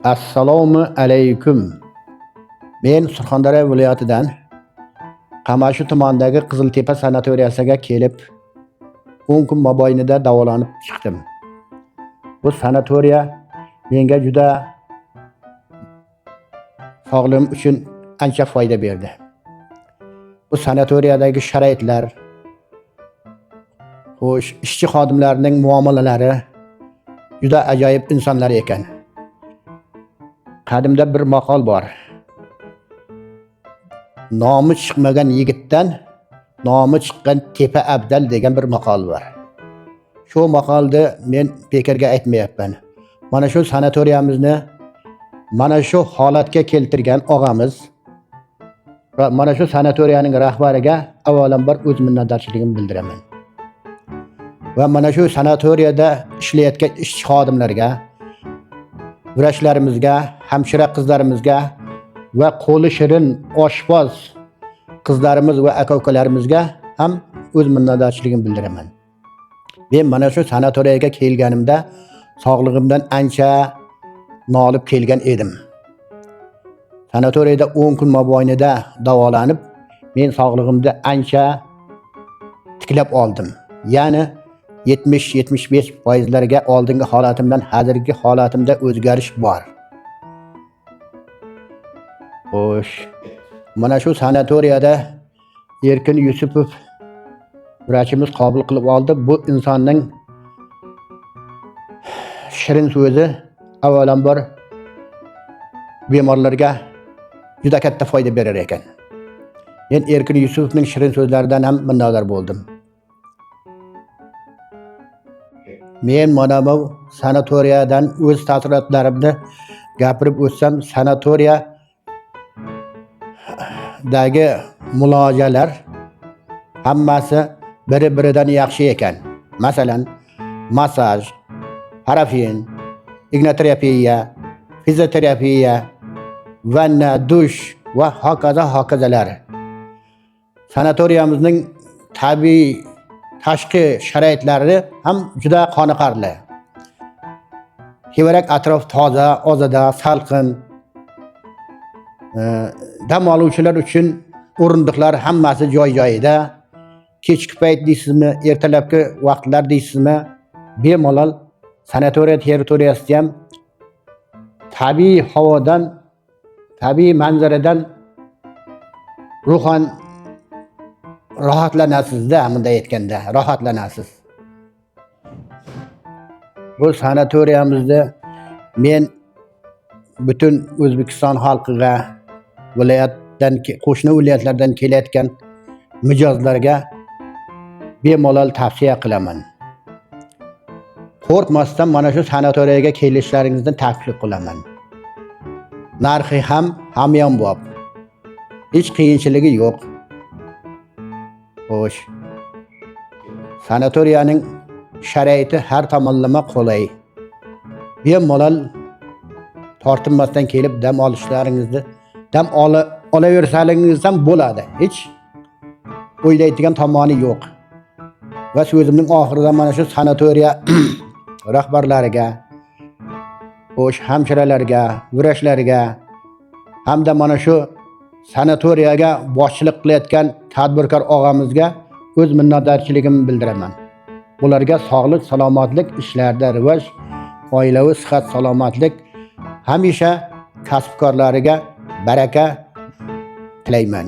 Assalomu alaykum. Men Surxondaryo viloyatidan Qamashi tumanidagi Qiziltepa sanatoriyasiga kelib 10 kun mobaynida davolanib chiqdim. Bu sanatoriya menga juda sog'lig'im uchun ancha foyda berdi. Bu sanatoriyadagi sharoitlar, xo'sh, ishchi xodimlarning muomalalari juda ajoyib insonlar ekan. Qadimda bir maqol bor. Nomi chiqmagan yigitdan nomi chiqqan tepa abdal degan bir maqol bor. Shu maqolni men bekorga aytmayapman. Mana shu sanatoriyamizni mana shu holatga keltirgan og'amiz va mana shu sanatoriyaning rahbariga avvalambor o'z minnatdorchiligimni bildiraman. Va mana shu sanatoriyada ishlayotgan ishchi xodimlarga, vrachlarimizga, hamshira qizlarimizga va qo'li shirin oshpoz qizlarimiz va aka ukalarimizga ham o'z minnatdorchiligimni bildiraman. Men mana shu sanatoriyaga kelganimda sog'lig'imdan ancha nolib kelgan edim. Sanatoriyada 10 kun mobaynida davolanib, men sog'lig'imni ancha tiklab oldim. Ya'ni 70-75 foizlarga oldingi holatimdan hozirgi holatimda o'zgarish bor. Xo'sh, mana shu sanatoriyada Erkin Yusupov vrachimiz qabul qilib oldi. Bu insonning shirin so'zi avvalambor bemorlarga juda katta foyda berar ekan. Men Erkin Yusupovning shirin so'zlaridan ham minnatdor bo'ldim. Men mana bu sanatoriyadan o'z taassurotlarimni gapirib o'tsam, sanatoriyadagi muolajalar hammasi biri-biridan yaxshi ekan. Masalan, massaj, parafin, ignoterapiya, fizioterapiya, vanna, dush va hokazo hokazolar. Sanatoriyamizning tabiiy tashqi sharoitlari ham juda qoniqarli. Tevarak atrof toza, ozoda, salqin. Dam oluvchilar uchun o'rindiqlar hammasi joy-joyida. Kechki payt deysizmi, ertalabki vaqtlar deysizmi, bemalol sanatoriya territoriyasida ham tabiiy havodan, tabiiy manzaradan ruhan rohatlanasiz-da, bunday aytganda, rohatlanasiz. Bu sanatoriyamizda men butun O'zbekiston xalqiga, viloyatdan, qo'shni viloyatlardan kelayotgan mijozlarga bemalol tavsiya qilaman. Qo'rqmasdan mana shu sanatoriyaga kelishlaringizni taklif qilaman. Narxi ham hamyonbop. Hech qiyinchiligi yo'q. Xo'sh. Sanatoriyaning sharoiti har tomonlama qulay. Bemalol tortinmasdan kelib dam olishlaringizni, dam olaversangiz ham bo'ladi. Hech o'ylaydigan tomoni yo'q. Va so'zimning oxirida mana shu sanatoriya rahbarlariga, xo'sh, hamshiralarga, vrachlarga hamda mana shu sanatoriyaga boshchilik qilayotgan tadbirkor og'amizga o'z minnatdorchiligimni bildiraman. Bularga sog'lik, salomatlik, ishlarda rivoj, oilaviy sihat, salomatlik, hamisha kasbkorlariga baraka tilayman.